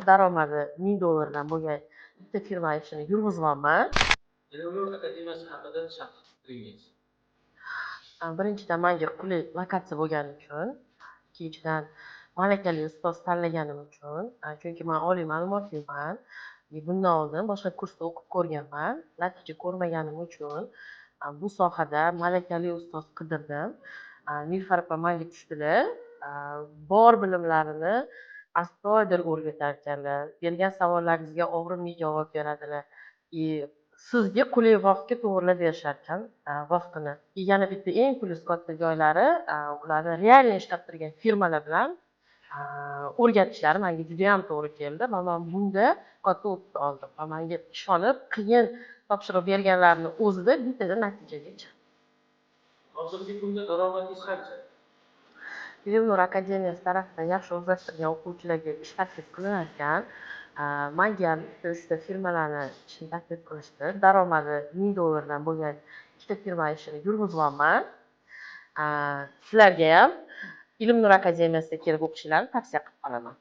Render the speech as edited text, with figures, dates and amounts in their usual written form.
Daromadi 1000 dollardan bo'lgan bitta firma ishini yurg'izyapman. Ilm akademiyasi haqida shaxsiy fikringiz? Birinchidan, manga qulay lokatsiya bo'lgani uchun, ikkinchidan, malakali ustoz tanlaganim uchun, chunki man oliy ma'lumotliman. Bundan oldin boshqa kursda o'qib ko'rganman, natija ko'rmaganim uchun bu sohada malakali ustoz qidirdim. Nilufar opa manga tushdilar. Bor bilimlarini astoydil o'rgatar ekanlar, bergan savollaringizga og'rimli javob beradilar и sizga qulay vaqtga to'g'irlab berishar ekan vaqtini. И yana bitta eng plyus katta joylari, ularni реально ishlab turgan firmalar bilan o'rgatishlari manga judayam to'g'ri keldi va man bunda katta опыт oldim va manga ishonib, qiyin topshiriq berganlarini o'zida bittada natijaga chiqdim. Hozirgi kunda daromadingiz qancha? Ilm Nur akademiyasi tarafidan yaxshi o'zlashtirgan o'quvchilarga ish taklif qilinar ekan. Manga ham ikkita, uchta firmalarni ishini taklif qilishdi. Daromadi 1000 dollardan bo'lgan ikkita firma ishini yurg'izyapman. Sizlargayam Ilm Nur akademiyasiga kelib o'qishlarini tavsiya qilib qolaman.